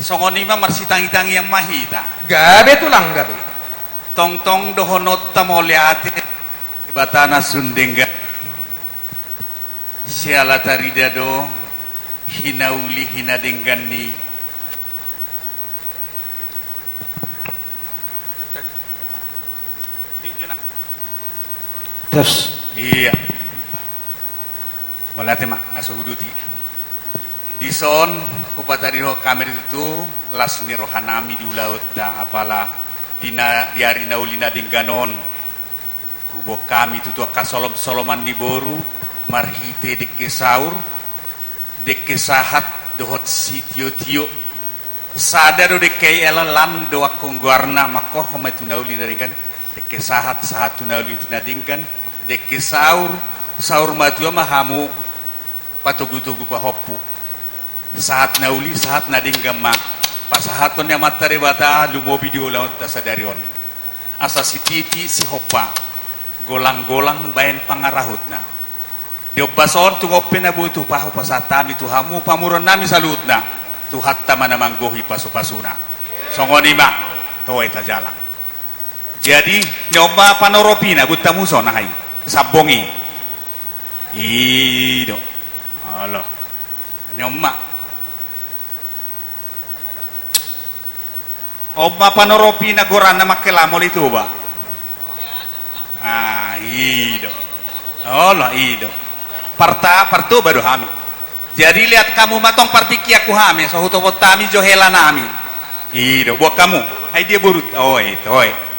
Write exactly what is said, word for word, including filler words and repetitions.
Songon i ma marsitangitangian ma hita. Gabe tulang gabe. Tongtong dohononta mauliate Debata na sun denggan. Siala tarida do hinauli hinadenggan ni. Tos. Ia. Mauliate ma, asa huduti. Dison, hupatarihon hami do tutu las ni rohanami di ulaonta, apala di na, di ari na uli na denggan on. Huboan hami tutu angka solom-soloman ni boru, marhite dengke saur, dengke sahat, dohot sitiotio. Sada do dengke i, ala lan do angkon goarna, mangkorhon ma i tu na uli na denggan. Dengke sahat, sahat tu na uli tu na denggan. Dengke saur, saur matua ma hamu patogutogu pahompu. Sahat na uli, sahat na denggan ma pasahaton ni Amanta Debata lumobi di ulaonta sadari on. Asa sititi sihompa, golanggolang baen pangarahutna. Di ombas on tung on pe na boi tupa hupasahat hami tu hamu pamoruonnami saluhutna, Tuhanta ma na manggohi pasupasuna. Songon i ma, toe tajalang. Jadi, ni on ma panoropina, buat tamu so, na hai. Sambong i. I do. Olo. Ni on ma. On ma panoropina goarna mangkela molo i Toba. Ah, i do. Olo, i do. Parta, partoba do hami. Jadi lihat hamu ma tong partingkian tu hami, so hutopot hami jo helanami. I do, buat hamu. Ai dia borut. Oe, toe.